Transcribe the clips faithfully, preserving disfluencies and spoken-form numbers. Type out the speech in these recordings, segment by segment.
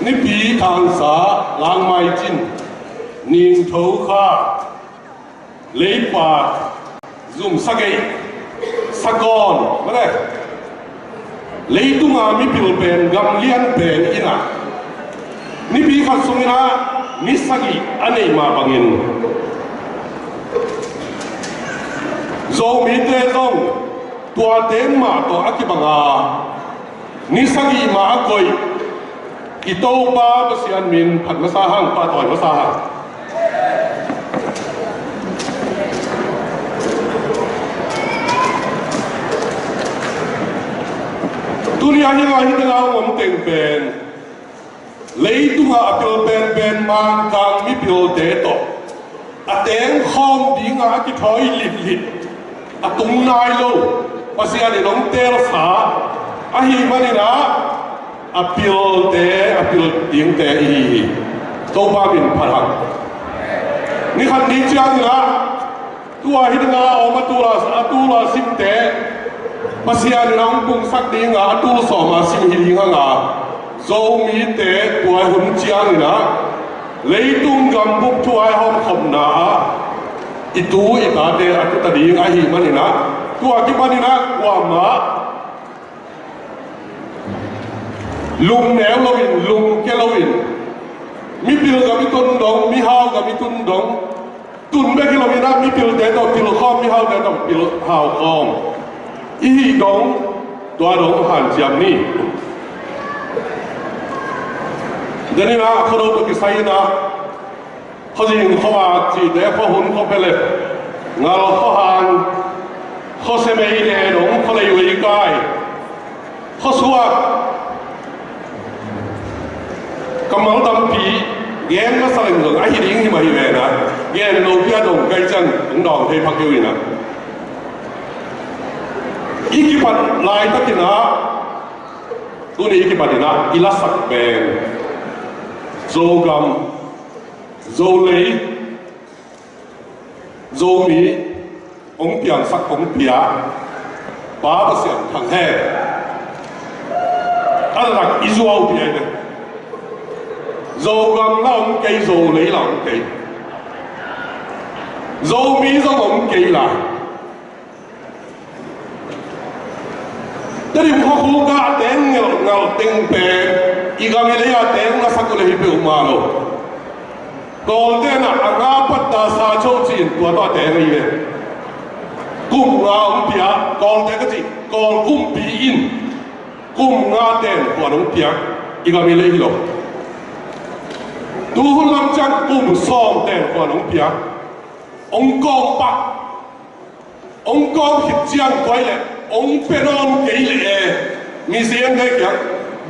Nipi, Thangsa, Langmai, Cin, Ningtho, Kha, Leipa, Zum, Sageih, Sagawn, mane, leitunga mipil pen gam lian pen in ah, nipi khat sungin ah ni sagih a neih mah bangin, Zomite zong tuate mah tawh a kibanga ni sagih mah a koih i Topa Pasian min phat masa hang, pahtawi masa hang. Tuni a hi ngai hi tena om teng pen, leitungah a pil penpen Mangkang mipilte tawh a teng khawm dinga a kithawi litlit, a tung nai lo, Pasian in hong teelsa ahih manin ah, a pilte a pil dingte i hi hi. Topa min phat hang. Ni khat ni ciangin ah, tua hi dinga om a tula, a tula simte, Pasian in hong pungsak dinga a tul sawma sim hi ding hanga, Zomite tua hun ciangin ah leitung gambup thu a i hawmkhopna ah i tu i tate a tuta ding ahih manin ah, tua kipanin ah kuamah lungneu loin, lungke loin, mipil gam i tun dong, mihau gam i tun dong, tun bek hi loin ah, mipilte tawh pil khawm, mihaute tawh pil hau khawm i hih dong, tua dong hanciam ni. Denin ah khuado tawh kisai in ah, khuazing khuavak cihte, khuahun khuaphelep, ngal khuahang, khuasemei le dong, khualeivei kai, khuasuak, kammal tampi gen masa leng zong ahi ding hi mah hi ve na. Gen lo pia dong kai ciang hong dawng thei phak hi uh hi na. I kipat laitakin ah, tuni i kipatin ah i lasak pen Zogam, Zolei, Zomi hong piangsak, hong pia Pa Pasian thang hen. A lak i zuau pia hi ve. Zogam la om kei, Zolei la om kei, Zomi zong om kei lai. Tedim khuakhuk ah a teng ngelhngelh teng pen i gam i lei a teng na sak uh le hi peuhmah lo. Kawlte'n ah a nga patta sa cho ci-in tua tawh a teng ahi ve. Kum nga hong pia, Kawlte ka cih, Kawl kumpi in kum nga ten khuan hong pia, i gam i lei hi lo. Tu hun lam ciang kum sawm ten khuan hong pia, hong kawm pak. Hong kawm khit ciang kuai le hong pia nawn kei le e, mi siangte kiang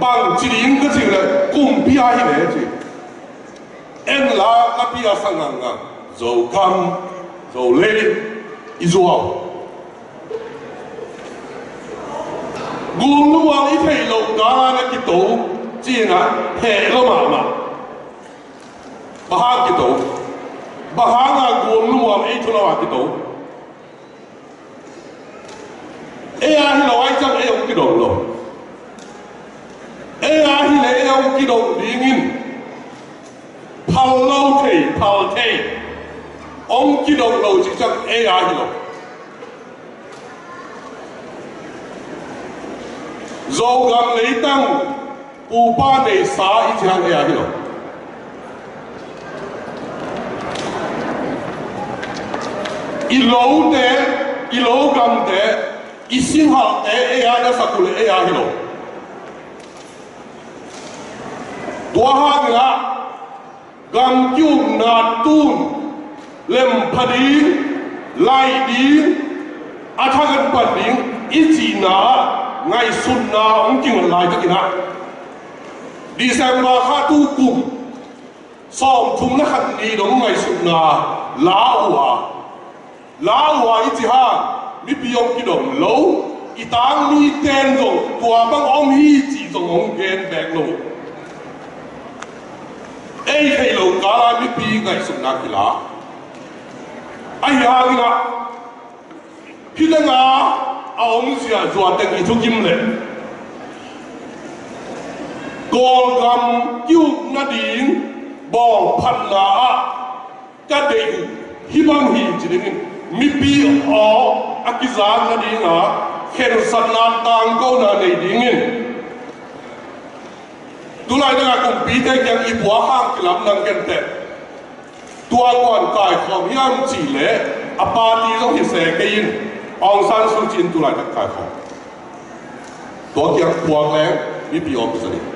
bang ci ding ka cih le, kumpi a hi le ci. En la, a pi a sa ngangngang, Zogam, Zolei, i zuau. Gul lumuang i theih loh kala na kito ci-in ah heh lo mahmah. Bang hang kito? Bang hanga gul lumuang ei thu lo a kito? Ei a hi lo ai ciang ei hong kidong lo. Ei a hi le ei hong kidong dingin phal lo thei, phal thei. Hong kidong lo cih ciang ei a hi lo. Zogam leitang pupa neisa i cih hang ei a hi lo. I lote, i logamte, i singhalte ei a na sak uh le ei a hi lo. Tua hangin ah gam ki-ukna tun lempha ding, laih ding, a thak an pan ding i cihna ngaihsutna hong kingot laitakin ah, December kha tu kum sawmthum le khat ni dong ngaihsutna la uh a, la uh a i cih hang mipi hong kidong lo, i tangmite'n zong tua bang om hi cih zong hong gen bek lo. Ei theih loh kala mipi ngaihsutna kila. Ahi hangin ah, hih tengah a om ziahzuah teng i thukim leh, Kawlgam ki-uk nading bawlphatna ah ka deih uh hih bang hi ci dingin, mipi aw a kizak nadinga khensatna tangkona nei dingin, tulaitak a kumpite kiang i puak hang kilam nang kenteh. Tua kuan kaikhawm hiam cih leh a party zong hi se kei in, Aung San Suu Kyi in tulaitak kaikhawm. Tua kiang puak leng mipi aw kizak ding.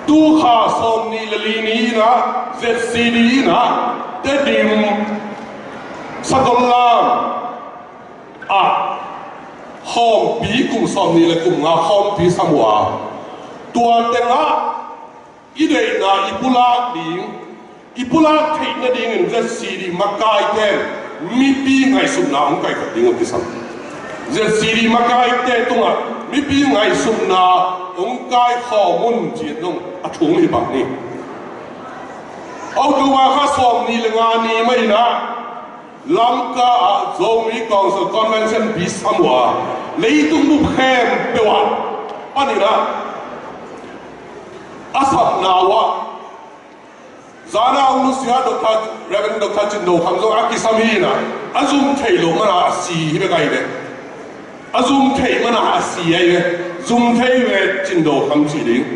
Tu kha sawmnih le li ni in ah Z C D in ah Tedim Sakollam ah khawmpi kum sawmnih le kum nga khawmpi sam uh a, tua tengah i deihna i pulak ding, i pulak theih nadingin Z C D makaite mipi ngaihsutna hong kaikhawm ding uh kisam. Z C D makaite tungah mipi ngaihsutna hong kaikhawm un ci-in zong a thung hi pah ni. October kha sawmnih le nga ni mah in ah Lamka ah Zomi Council Convention pi sam uh a, leitung bup khempeuh ah panin ah a sapna uh ah, zan a hong nusia Doctor, Reverend Doctor Cin Do Kham zong a kisam hi in ah, a zum theih loh man a a si hi bek ahi ve. A zum theih man a a si ahi ve. Zum thei ve Cin Do Kham ci ding.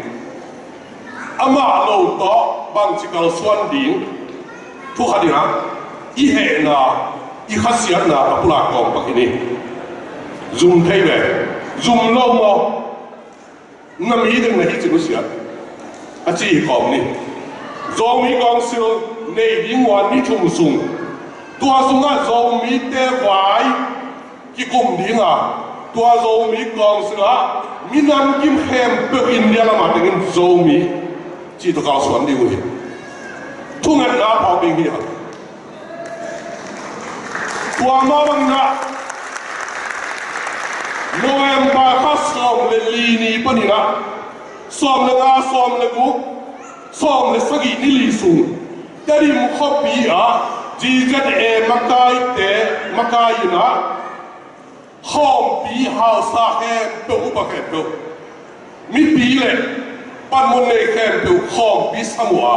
Amah lo tawh bangci kalsuan ding thu khat in ah i hehna, i khasiatna a pulak kawm pak hi ni. Zum thei ve, zum lo maw? Na mi ding na hi ci nusia a ci hi kawm ni. Zomi Council nei ding uh a ni thum sung, tua sungah Zomite vai kikum ding a, tua Zomi Council ah minam kim khempeuh India lamah tengin Zomi cih tawh kalsuan ding uh hi. Thungetna a phawk ding hi a. Tua mah bangin ah November kha sawm le li ni panin ah sawm le nga, sawm le guk, sawm le sagih ni li sung Tedim khuapi ah G Z A makaite makai in ah khawmpi hausa khempeuh, upa khempeuh, mipi le panmun nei khempeuh khawmpi sam uh a,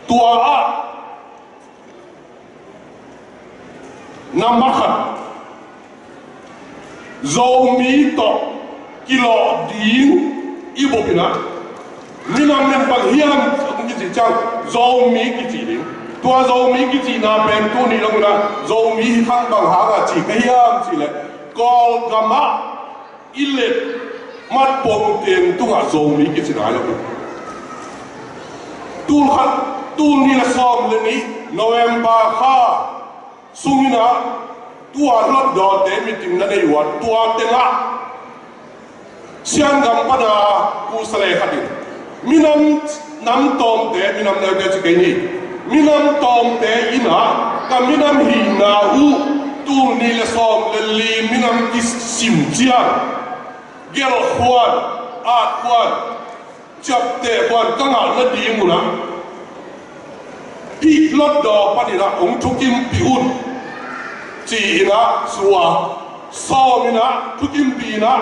tua ah nambat khat Zomi tawh kilawh ding i bup in ah, minam nen bang hiam hong kici ciang Zomi kici ding. Tua Zomi kicihna pen tuni lo in ah Zomi hi khang bang hang a ci ka hiam cih leh Kawlgam ah i let mat pongte tungah Zomi kici nai lo hi. Tul khat, tul nih le sawm le nih November kha sung in ah tua Hlutdawte meeting na nei uh a, tua tengah Shan gam pan a kusa le khat in, minam, nam tawmte, minam neute ci kei ni, minam tawmte in ah ka minam hihna uh tul nih le sawm le li minam kisim ciang gelhkhuan, atkhuan, ciaptehkhuan ka ngah nading un ah hih Hlutdaw panin ah hong thukimpih un ci-in ah sua, sawm in ah thukimpih in ah,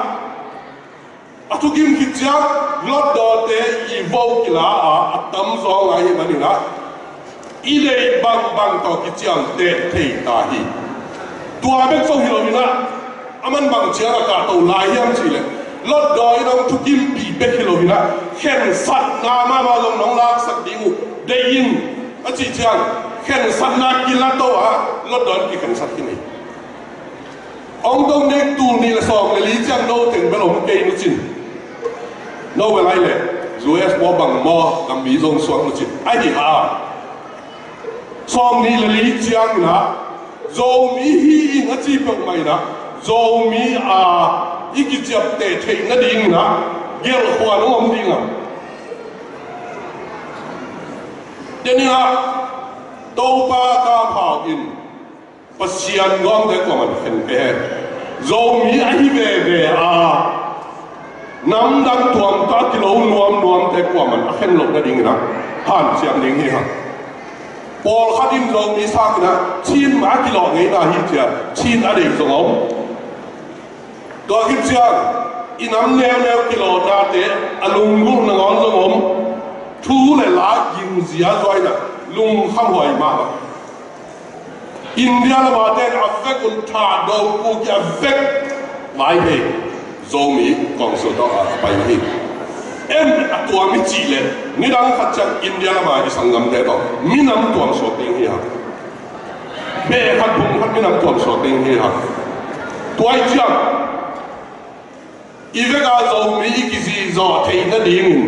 a thukim khit ciang Hlutdawte i vote kila a, a tamzaw ngai hi manin ah i deih bangbang tawh kiciamteh thei ta hi. Tua bek zo hi lo in ah, a man bang ciang a kahto lai hiam cih leh Hlutdaw in hong thukimpih bek hi lo in ah, khensatna mahmah zong nong laksak ding uh deih in a cih ciang, khensatna kilato a Hlutdaw in kikhensat khin hi. Hong dong ding tul nih le sawm le li ciang no teng bel om kei nu cin. No bel ai le U S maw bang maw, nam mi zong suak nu cin. Ai hi ha. Sawm nih le li ciang in ah Zomi hi ing a ci peuhmah in ah Zomi a i kiciapteh theih nading in ah gelhkhuan hong om ding a. Tua ni ah Topa ka phau in Pasian gawmte kuaman khen pe hen. Zomi ahi veve a, namdang tuamtuam a kilo nuamnuamte kuaman a khen loh nadingin ah hanciam ding hi hang. Pawlkhat in Zomi sangin ah Chin mah a kilawh ngeina hi cia, Chin a deih zong a om. Tua khit ciang I nam neuneu kilawhnate a lunggulh nangawn zong om. Thu le la gingzia zuaina lungkhamhuai mahmah. India lamate in a vek un thahdo kuk i a vek vai hei Zomi kongsul tawh a pai hi. En a tuam i cih leh nidang khat ciang India lama i sanggamte tawh minam tuam suak ding hi hang. Beh khat bung khat minam tuam suak ding hi hang. Tua i ciang i veka Zomi i kizi zawh theih nadingin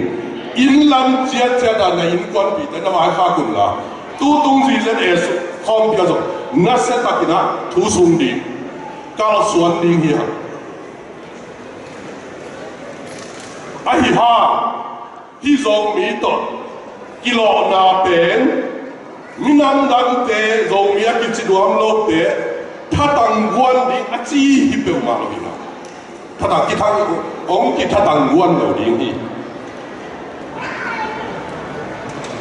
inn lam ciatciat ah na innkuanpihte na vaikhak unla, tutung zizet e suk khawmpi ah zong nasia takin ah thu sung ding, kalsuan ding hi hang. Ahi hang hih Zomi tawh kilawhna pen minam dangte, Zomi a kici nuam lote thatang guan ding a ci hi peuhmah lo hi hang. Thatang kithang, hong kithatang guan lo ding hi.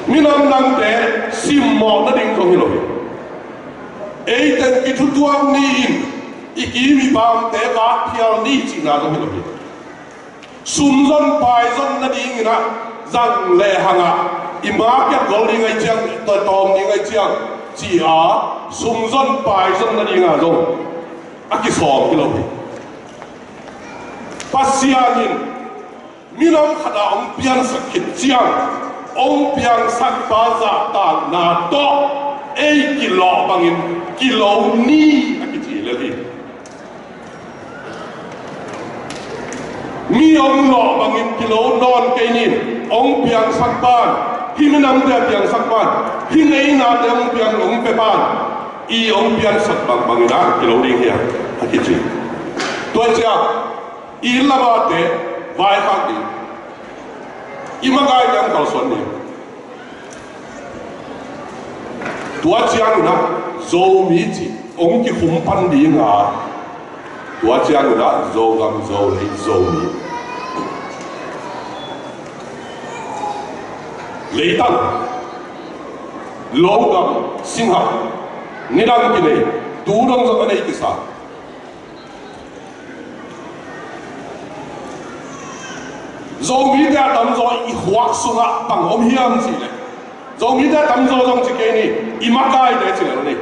Minam dangte simmawh nading zong hi lo hi. Eite in kithutuak ni-in i kim i pamte vakphial ni cihna zong hi lo hi. Sumzon paizon nadingin ah zang lehang ah i market gol ding ahi ciang, tawm ding ahi ciang ci-a sumzon paizon nadingah zong a kisawm hi lo hi. Pasian in minam khat a hong piansak khit ciang hong piangsakpa zahtakna tawh ei kilawh bangin kilo ni a kici lel hi. Mi hong lawh bangin kilo nawn kei ni. Hong piangsakpa in hih minamte a piangsakpa in hih ngeinate hong piang hong pepa in i hong piansak bangbangin ah kilo ding hi a kici. Tua ciang i lamate vaikhak ding, i makaite hong kalsuan ding. Tua cianginah Zomi cih hong kikhum pan dinga, tua cianginah Zogam, Zolei, Zomi, leitang, logam, singhah, nidang kinei, tu dong zong a nei kisa. Zomite a tamzaw i khuak sungah bang om hiam cih leh, Zomite a tamzaw zong ci kei ni, i makaite ci lel ni.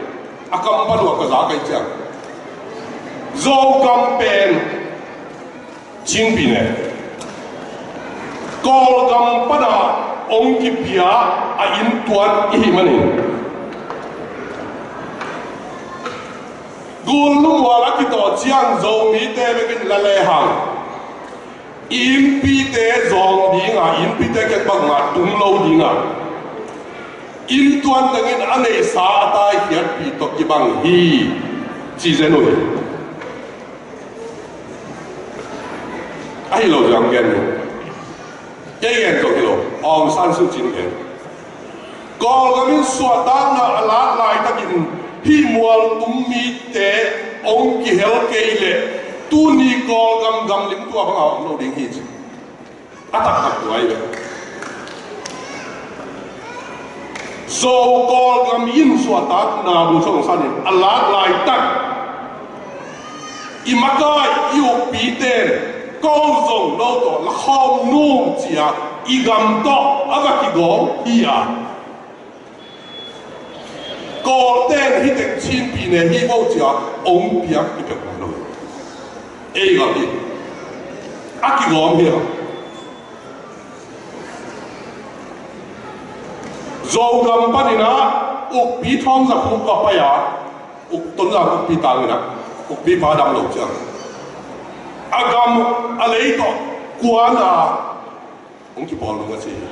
A kam pan uh a ka za kai ciang, Zogam pen Chinpi ne, Kawlgam pana hong kipia a inntuan i hih manin, Gul lumual a kitawh ciang Zomite bekin la lehang i innpite zawng dinga, i innpite kek bangmah tung lo dinga, inntuan tengin a neihsa a taikhiatpih tawh kibang hi ci zen uh hi. Ahi lo zong gen uh. Kei gen zong hi lo. Aung San Suu Kyi gen. Kawlgam in suahtakna a lak laitakin hih mualtum mite hong kihel kei leh tuni Kawlgam gamlim tua banga om lo ding hi ci. A taktak tua hi ve. Zo Kawlgam in suahtakna bu Aung San in a lak laitak i makai i ukpite in ko zong no tawh la khawm nung cia i gam tawh a va kigawm hi a, Kawlte in hih teng Chinpi ne hi vo cia hong piak i pek lo. Ei gam hi a kigawm hi a. Zogam panin ah ukpi Thawng Za Khup va pai a, uk Tonzang ukpi tangin ah ukpipa dam lo ciang a gam a lei tawh kuan a hong kipawl nung a ci hi.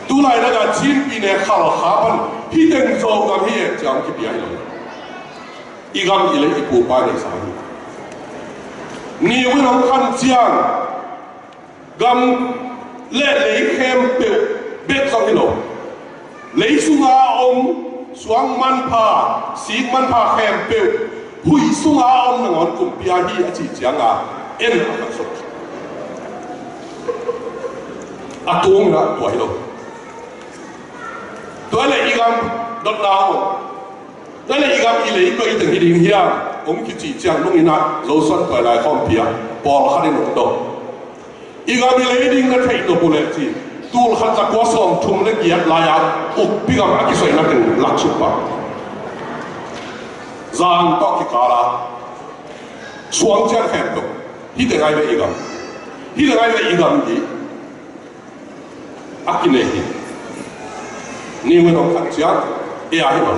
Tulai laka Chinpi ne Khalkha pan hih teng Zogam hi e cia hong kipia hi lo. I gam i lei i pupa neihsa hi. Niu in hong khan ciang gam le lei khempeuh bek zong hi lo. Lei sunga om suang manpha, sik manpha khempeuh huih sunga om nangawn kumpi a hi a cih cianga en a khat suk. A tungna tua hi lo. Tua le i gam dotna om. Tua le i gam i lei tua i teng hi ding hiam? Hong kicih ciang lungin ah Zosuan Tuailai khawmpi ah pawlkhat in hong dong. I gam i lei ding na theih nop uh leh ci, tul khat za kua sawm thum le giat lai-ah ukpi gam a kisoihna teng laksuk pah. Zan tawh kikal a suang ciat khempeuh hih teng ai ve i gam. Hih teng ai ve i gam hi. A kinei hi. Ni hong khat ciang ei a hi lo.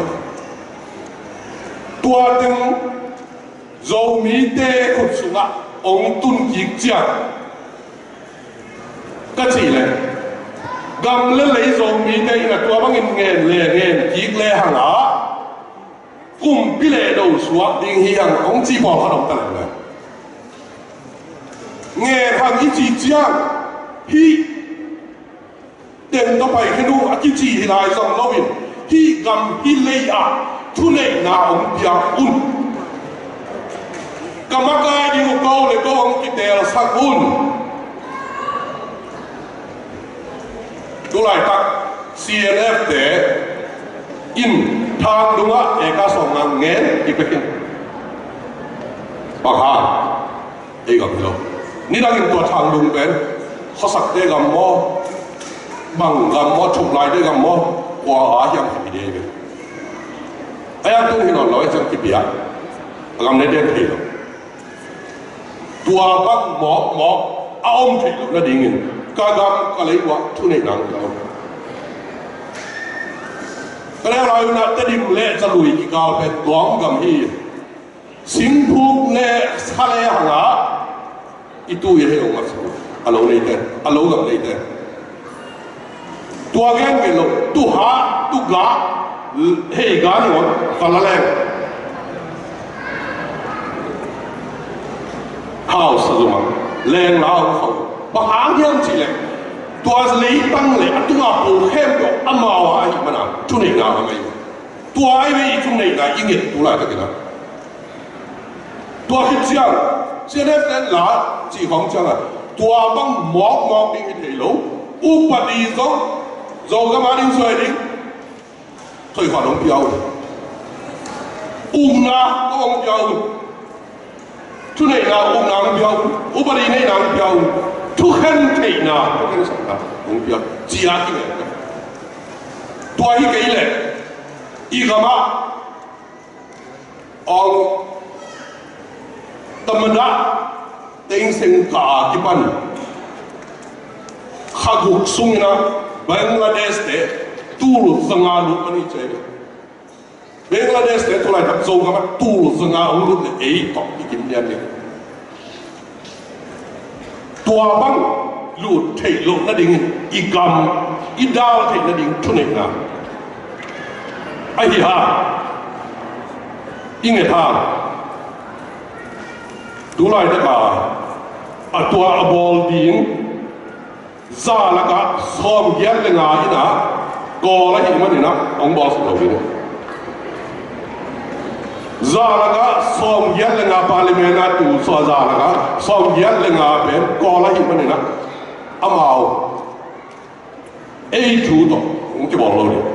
Tua teng Zomite khut sungah hong tun kik ciang ka cih leh gam le lei Zomite in a tua bangin ngen le ngen kik le hang a kumpi le do suak ding hi hang hong ci pawlkhat om ta leh le ngen hang i cih ciang hih teng tawh paikhin uh a kici hi lai zong loin hih gam hih lei ah thuneihna hong pia un. Ka makai ding uh ko le ko hong kitelsak un. Tulaitak C N F te in Thangdung ah eka sawm ngang ngen i pek in. Bang hang ei gam hi lo. Nidangin tua Thangdung pen khuasakte gam maw, bang gam maw, thuplaite gam maw, kua a hiam hi ding hi ve. A yang tun hi nawn lo, ei ciang kipia a gam ne den thei lo. Tua bang mawkmawk a om theih loh nadingin ka gam ka lei uah thuneihna hong pia un. Ka lei lai unah Tedim le Calui kikal pen tuam gam hi. Singphuk le sa le hangah i tu i hei hong a si a lo neite, a lo gam neite. Tua gen ve lo, tu ha, tu ga, hei ga ni ngon, ka la leng. Hau sa zuma, leng la hau hau. Bang hang hiam cih leh tua leitang le a tunga pu khempeuh amau a ahih mana thuneihna a ngei. Tua ai ve i thuneihna i nget tu laitakin a. Tua khit ciang C N F ten la cih khawng ciangah tua bang mawkmawk ding hi thei lo. Upadi zong Zogam a ding suai ding. Thoihkhuan hong pia un. Ukna ko hong pia un. Thuneihna ukna hong pia un. Upadi neihna hong pia un. Thukhen theihna, thukhen sakna hong pia. Cia kingei. Tua hi kei leh i gamah Ong tamada Thein Sein ka a kipan kha guk sungin a Bangladesh te tul zanga lut mani cei. Bangladesh te tulaitak Zogam a tul zanga ong lut le ei tawh i kim lian ding. Tua bang lut theih loh nadingin i gam i dal theih nading thuneihna ahi ha. I nget ha. Tulaitak a tua a bawl ding za lakah sawmgiat le nga in a Kawl ahih manin a hong bawlsak lo ding. Za lakah sawmgiat le nga, parliament a tu sua za lakah sawmgiat le nga pen Kawl ahih manin a amau ei thu tawh hong kibawl lo ding.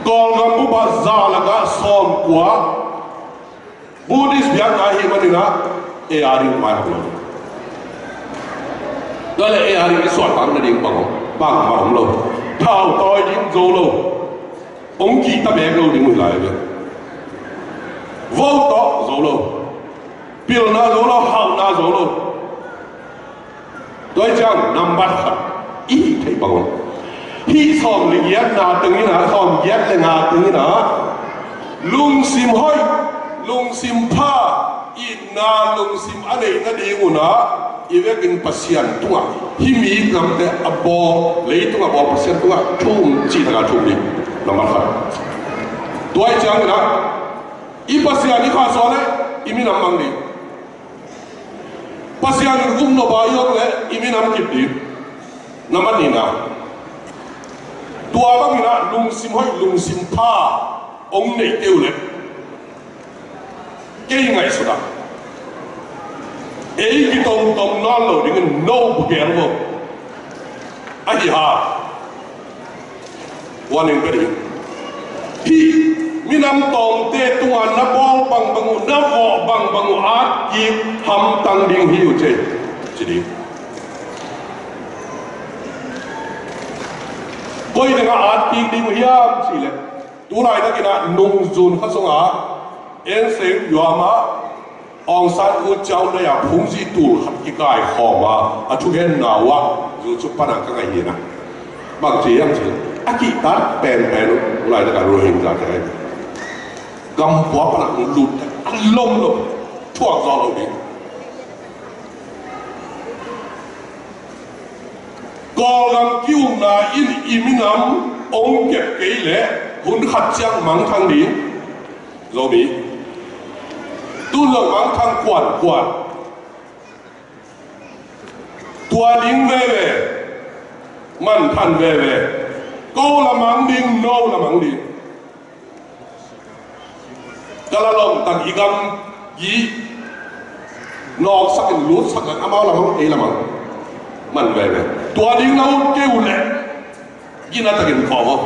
Kawlgam bup ah za lakah sawmkua Buddhist biakna ahih manin a ei a ding mai hong lo. Tua leh ei a ding i suahtak nading bang om, bang bang om lo. Thau tawi ding zo lo. Hong kihta beek lo ding uh hi lai ve. Vo tawh zo lo. Pilna zo lo, hauhna zo lo. Tua hi ciang nambat khat i hih theih bang om. Hih sawm le giatna teng in a, sawm giat le nga teng in a lungsim hoih, lungsim pha, itna lungsim a neih nading un a i vekin Pasian tungah, hih mi gamte a bawl, leitung a bawl Pasian tungah thum cih taka thum ding. Nambat khat. Tua hi ciangin a i Pasian i khahsuah leh i minam mang ding. Pasian in gupnop a i om leh i minam kip ding. Nambat nihna. Tua bangin a lungsim hoih lungsim pha hong neihte uh leh kei ngaihsut a ei kitomtom nawn lo dingin no bugel vo. Ahi ha. Warning pia ding. Hih Minam tawmte tungah na bawl bangbang uh, na vawh bangbang uh, at kik hamtang ding hi uh ci, ci ding. Koi tengah at kik ding uh hiam cih leh, tu laitakin ah nungzun kha sungah en seng yuam ah Aung San Suu Kyi lei-a phungzi tul khat kikaikhawm a, a thugenna uh ah zu cu pan a ka ngaih hi na. Bang ci hiam cih leh, a kihtak penpen uh tu laitak a Rohingya te ahi. Gam pua pan a hong lut a lom lo, thuak zaw lo ding. Kawlgam ki-ukna in i minam hong kep kei leh hun khat ciang mangthang ding. Zomi. Tun lo mangthang kuankuan. Tua ding veve. Manthan veve. Ko la mang ding, no la mang ding. Ka la lawmtan i gam i nawksakin lutsak in amau la mang, ei la mang. Man veve. Tua ding na ut kei uh leh gina takin kawk aw.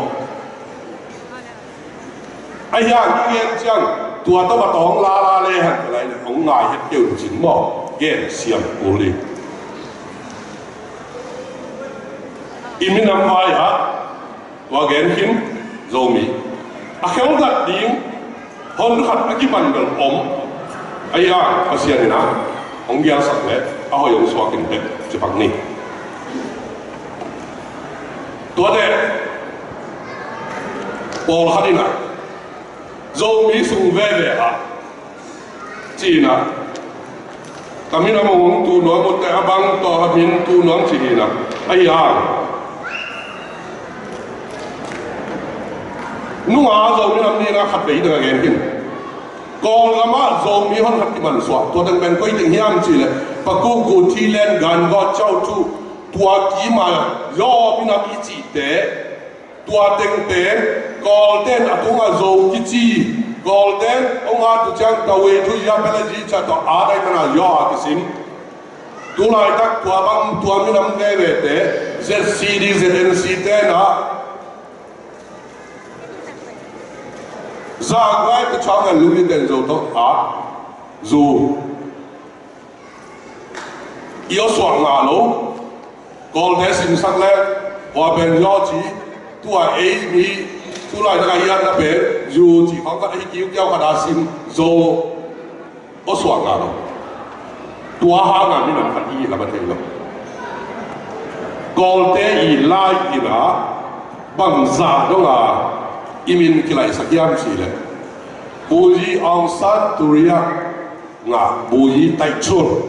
Ahi hang i ngen ciang tua tawh va tawng lala le han ka lai le hong ngai het kei uh cin maw? Gen siam kul ding. I minam vai ah tua gen khin Zomi. A khelgat ding hon khat a kipan bel om. Ahi a Pasian in a hong gialsak le a hoih hong suak in bek cipak ni. Tuate pawlkhat in a Zomi sung veve ah ci-in ah ka minam hong tu nuam uh teh a bang tawh a min tu nuam ci-in ah. Ahi hang nunga Zomi nam ni na khat vei teng a gen khin. Kawlgam ah Zomi hon khat kimansuah tua teng pen koi teng hiam cih leh Pakuku, Thilen, Gangaw, Chautu, tua kim a Yaw minam i cihte. Tua teng pen Kawlte'n a tungah Zo kici, Kawlte'n hong at uh ciang Tawei thu, Yapelaji ciah tawh a dai mana Yaw a kisim. Tu laitak tua bang tua minam vevete ZCD, ZNC te'n ah Zangwai, Pachau, Nganlun, Iten, Zo tawh a zu. I aw suak ngah lo. Kawlte simsak le hua pen Yaw ci, tua ei mi tu laitak a i atna pen Zu ci khawng khat ahi kiukiau khat a sim Zo aw suak ngah lo. Tua hang a minam khat i hih lam a thei lo. Kawlte i lai in ah bangzah dong a i min kilaihsak hiam cih leh Buyi Aung San Turiak ngah Buyi Taihchun.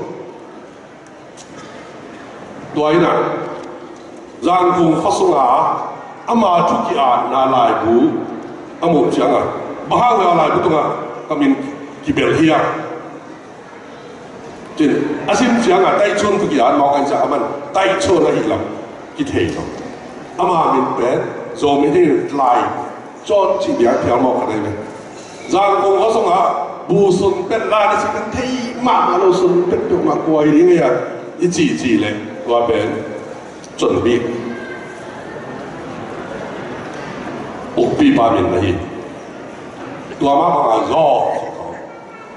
Tua in ah Zangkung khua sungah ama thu ki-atna laibu a muh ciangah, bang hang a laibu tungah ka min kibel hiam? Cin a sim ciangah Taihchun thu ki-at mawk a, in ciang aman Taihchun ahih lam kithei lo. Ama min pen Zomi ding lai Cawn cih biak phial mawk khat ahi ve. Zangkung khua sungah bu sun pet lai na cih kan thei mahmah lo, sun pet peuhmah kua hi ding ei a i cihcih leh tua pen Cawn bik ukpipa min na hi. Tua mah bangah Zaw cih khawng,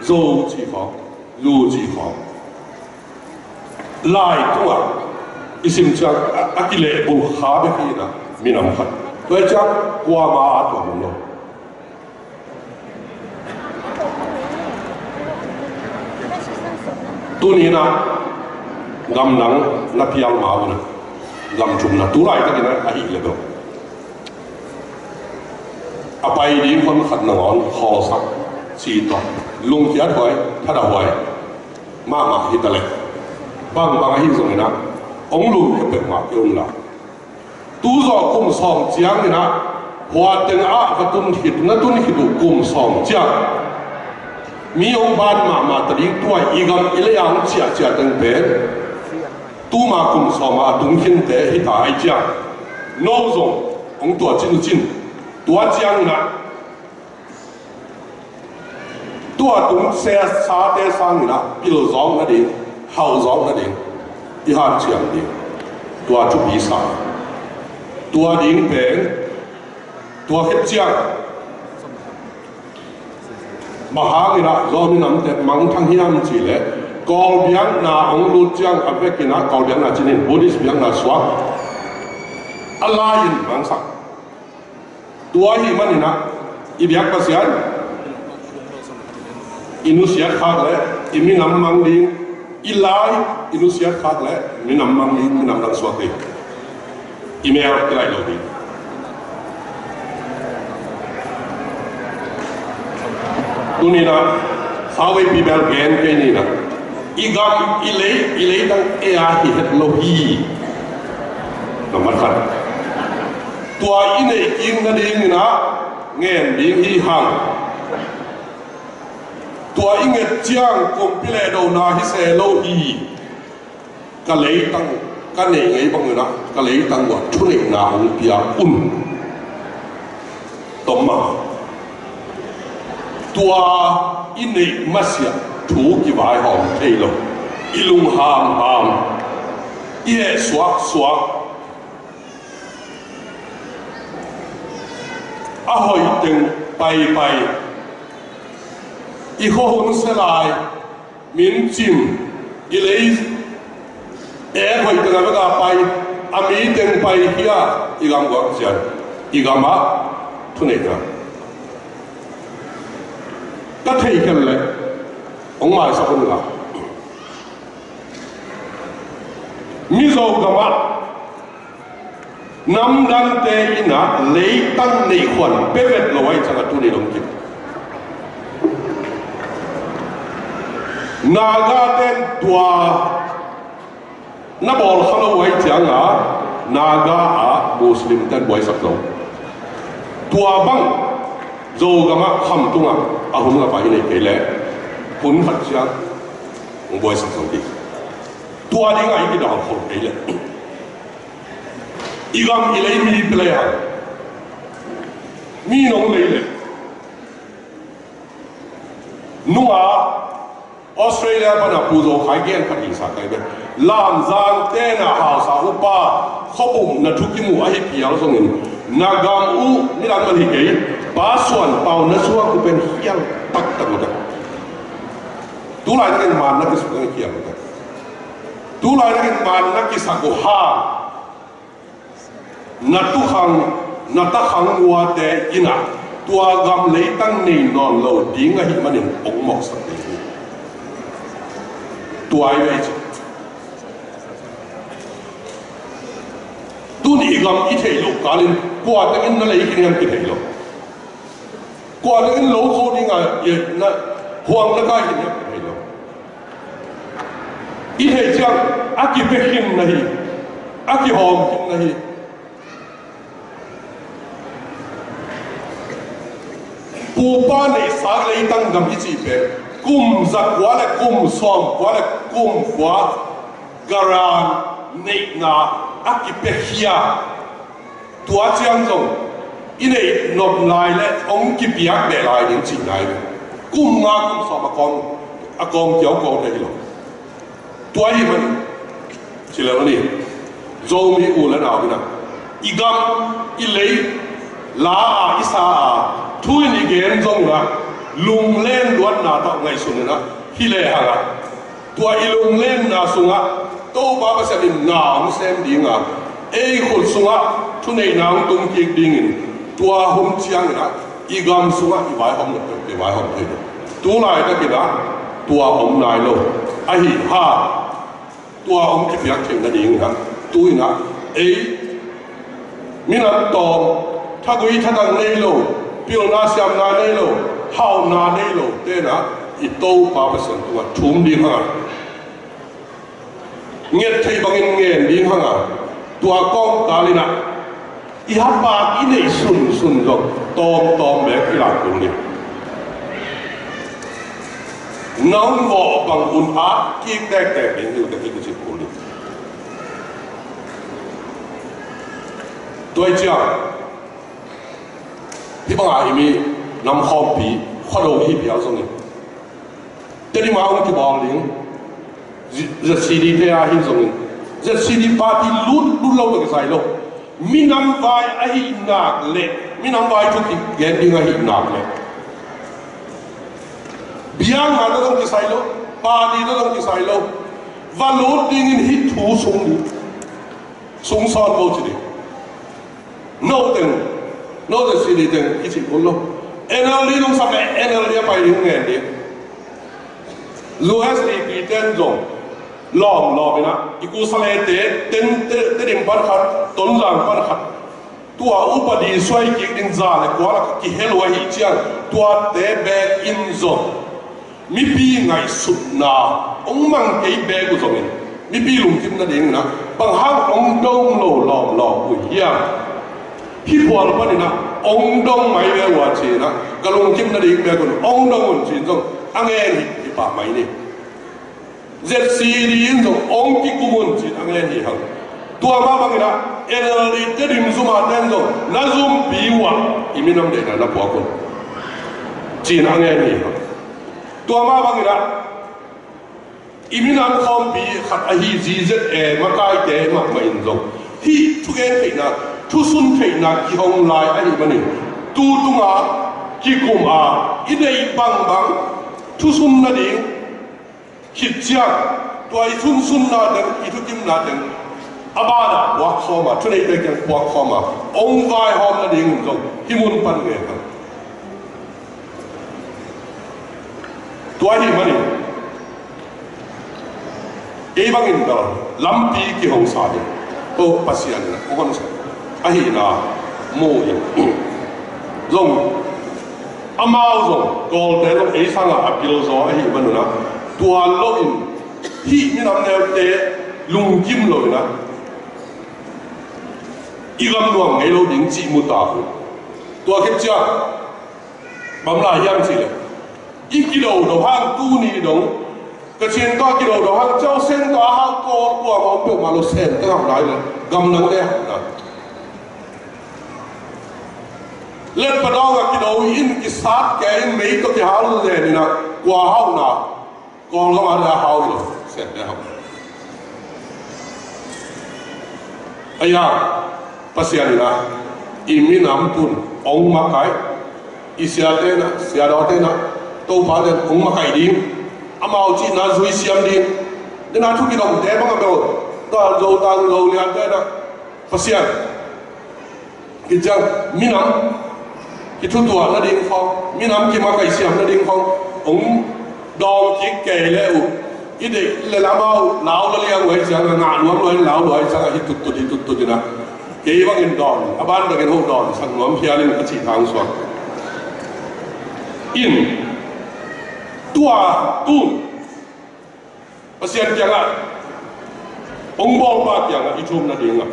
Zo cih khawng, Lu cih khawng. Lai tungah i sim ciang a, a kilehbulh kha bek hi in ah minam khat. Tua hi ciang kuamah a tuam om lo. Tuni in ah gamdang na pial ma un ah, gam thumna tu laitak in ah ahih leh bel a pai ding hon khat nangawn khawlsak cih tawh lungkiat huai, thadah huai mahmah hi ta leh, bangbang ahi zongin ah hong lum khia peuhmah kei un la. Tu zawh kum sawm ciangin ah hua teng ah va tun khit, na tun khit uh kum sawm ciang mi hong ban mahmah ta ding, tua i gam i lei a hong ciahciah teng pen tuma kum sawm a a tung khinte hi ta ahih ciang no zong hong tuah cin uh cin. Tua ciangin ah tua tung sesate sangin ah pil zawk nading, hauh zawk nading i hanciam ding. Tua thupi sa. Tua ding pen tua khit ciang Bang hangin ah Zomi namte mangthang hiam cih leh, Kawl biakna hong lut ciang a vekin ah Kawl biakna cih in Buddhist biakna suak a lai-in mangsak. Tua ahih manin ah i biak Pasian i nusiat khak leh i minam mang ding, i lai i nusiat khak leh minam mang ding, minam dang suak ding. I mel kilaih lo ding. Tuni-in ah sauveipi bel gen kei ni-in ah, i gam i lei, i leitang ei-a hi het lo hi. Nambat khat. Tua i neih kik nadingin ah ngen ding hi hang. Tua i nget ciang kumpi le dona hi se lo hi. Ka leitang, ka neih ngei bangin ah ka leitang uah thuneihna hong pia un. Tom mah. Tua i neih masiah thu kivaihawm thei lo. I lung hamham, i heh suaksuak, a hoih teng paipai, i khuahun se lai, min cim, i lei ek hoih teng a bek a pai, a mi teng pai hi a, i gam guak cian, i gam ah thuneihna ka theih khen leh hong maisak un la. Mizo gam ah namdangte in ah leitang neih khuan pia vet lo ahih ciangin tuni dong kik. Naga ten tua na bawl kha lo ahih ciangin Naga ah Muslim ten buaisak lo. Tua bang Zogam ah khamtung ah a hun ngap a i neih kei leh hun khat ciang hong buaisak zo ding. Tua ding ah i kidal khol kei leh i gam i lei mi pia lehang, mi nong lei leh nungah Australia pan a Pu Zo Khai gen khat i sa kai ve. Lamzang ten a hausa upa khuapumna thu kimu ahi phial zongin na gam uh midang man hi kei, Pa Suan Pau na suak uh pen hial taktak uh teh. Tulai takin man na kisak uh hial uh teh. Tulai takin man na kisak uh hang na tukhang, na takhang muate in ah tua gam leitang nei nawn lo ding ahih manin hong mawhsak ding hi. Tua hi ve ci. Tun i gam i theih loh kalin kua tengin na lei khin hiam kithei lo. Kua tengin lo zo ding a, na huang na kai khin hiam kithei lo. I theih ciang a kipia khin na hi, a kihawm khin na hi. Pupa neihsa leitang gam i cih pen kum za kua le kum sawm kua le kum kua garan neihna a kipia khia. Tua ciang zong i neih nop lai le hong kipiak beh lai ding cihna hi. Kum nga kum sawm a kawng, a kawng kiau kawng te hi lo. Tua hi man ci lel ni. Zomi u le nau in ah i gam i lei la a i sa a thu in i gen zong ah lunglen luatna tawh ngaihsun in ah hi lehang ah tua i lunglenna sungah Topa Pasian in na hong sem ding a, ei khut sungah thuneihna hong tung kik dingin tua hun ciangin ah i gam sungah i vaihawm lo, i vaihawm thei lo. Tu laitakin ah tua om nai lo. Ahi hang tua hong kipiak theih nadingin ah tu-in ah ei minam tawm, thagui thadang nei lo, pilna siamna nei lo, hauhna nei lo ten ah i Topa Pasian tungah thum ding hang a, nget theih bangin ngen ding hang a, tua kawmkal in ah i hapak i neih sunsun zong tawmtawm beek i lak kul ding. Na hong vawh bang un at kik tektek ding hi uh teh i kici kul ding. Tua hi ciang hih bangah i mi nam khawmpi khuado i hi pial zongin Tedim ah hong kibawl ding Z-, ZCD te ah hi zongin ZCD party lut, lut lo tawh kisai lo. Minam vai ahi nak leh minam vai thu kigen ding ahi nak leh Biakna tawh zong kisai lo, party tawh zong kisai lo. Va lut dingin hih thu sung ding, sung sawn ko ci ding. No teng, no teng, C D teng i cih kul lo. N L D dong sak leh N L D a pai ding ngen ding. U S D P ten zong lawm lawm inah i kusa lete ten te, Tedim pan khat, Tonzang pan khat. Tua upadi suai kik ding za le kua lak kihel uh ahih ciang tuate bek in zong mipi ngaihsutna hong mang kei bek uh zongin mipi lungkim nading inah bang hang hong dong lo lawmlawm uh hiam? Hih phual paninah hong dong mai ve uh a ci inah ka lungkim nading bek un hong dong un ci-in zong a ngen hi, hi pah mai ni. Z C D in zong hong kikum un ci-in a ngen hi hang. Tua mah banginah N L D Tedim zum a ten zong na zumpi uh ah i minam deihna na puak un ci-in a ngen hi hang. Tua mah banginah i minam khawmpi khat ahi Z Z A makaite mahmah in zong hih thugen theihna, thusun theihna kihong lai ahih manin tu tunga kikum a i deih bangbang thusun nading khit ciang tua i sunsunna teng, i thutimna teng a banah puak khawm a, thuneite kiang puak khawm a hong vaihawm nading in zong hih mun pan ngen hang. Tua ahih manin kei bangin bel lampi kihong sa ding ko Pasian in a hong honsa ahihna mu in zong amau zong Kawlte zong ei sangah a pil zaw ahih manun ah tua loin hih minam neute lungkim loin ah i gam nuam ngei lo ding cih mu ta uh. Tua khit ciang bang lai hiam cih leh i kidodo hang tuni dong Kachin tawh a kidodo hang Ceu Seng tawh a hau Kawl kuamah om peuhmah lo Sem teng hauh nai lo, gam nang le hauh nai. Letpa dawng a kido in kisat kei in mei tawh kihal zen in ah kua hauh na Kawlgam ah le a hau hi lo, Sem le hauh. Ahi hang Pasian in ah i minam tun hong makaih, i siate in ah, siadawte in ah, Topa ten hong makaih ding, amau cihna zui siam ding. Dena thu kidongte bang a bel, tua Zotan Zoliante in ah Pasian kiciang minam kithutuah nading khawng, minam kimakaih siam nading khawng hong dawng kik kei le uh i deih le lamau lau la liang uh ahi ciangin a ngah nuam lua in lau lua ahi ciangin a hi tuttut hi tuttut in ah kei bangin dawn a ban bangin ho dawn sak nuam hial in ka cih thang suak in tua tu Pasian kiangah hong bawlpa kiangah i thum nadingah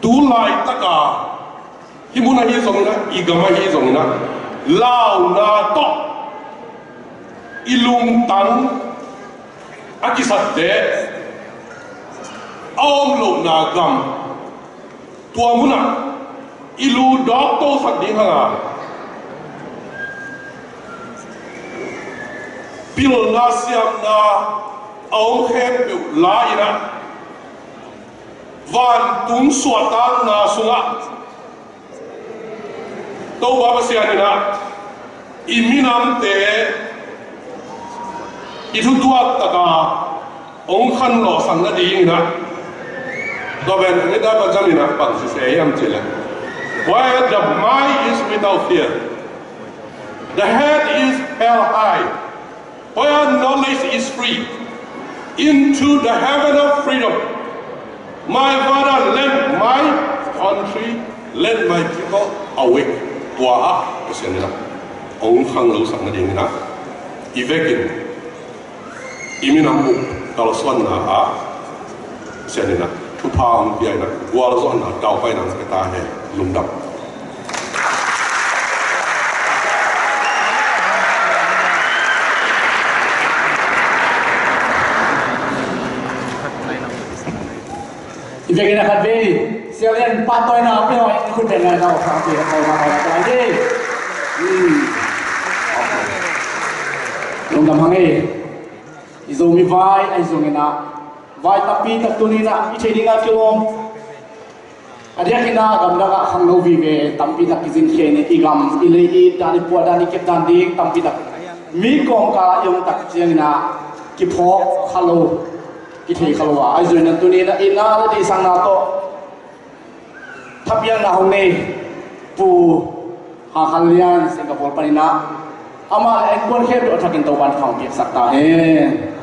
tu laitaka hih mun ahi zongin ah i gam ahi zongin ah launa tawh i lungtang a kisatte a om lohna gam tua munah i lu dawk tosak ding hanga pilna siamna a om khempeuh la-in ah vantung suahtakna sungah Topa Pasian in ah i minamte i thutuak taka hong khanlawhsak nadingin ah tua pen a ngita pa zamin ah bang sise hiam cih leh where the mind is without fear, the head is held high, where knowledge is free, into the heaven of freedom. My Father, let my country, let my people awake. Tua ah Pasian in ah hong khanglosak nadingin ah i vekin i minam uh kalsuanna ah Pasian in ah thupha hong pia in ah gualzawhna taupaina hong pia ta hen. Lungdam. I vekin a khat vei Sia Lian pahtawina a pia in khut beng ngai na awk sang pia na kaina kaina kaina ding. Lungdam hang ei. I Zomi vai ahi zongin ah vai tampi tak tuni in ah i theih ding a kilawm a diakin ah gamdang ah khangno vive tampi tak kizin khin in i gam i lei i dan i puah dan i kep dan ding tampi tak Mi kawngkal i om tak ciangin ah kiphawk kha lo, kithei kha lo a, ahi zongin ah tuni-in ah itna le deihsakna tawh thapiakna hong nei Pu Hang Khan Lian Singapore panin ah amah le a innkuan khempeuh a thakin Topa'n thupha hong piaksak ta hen.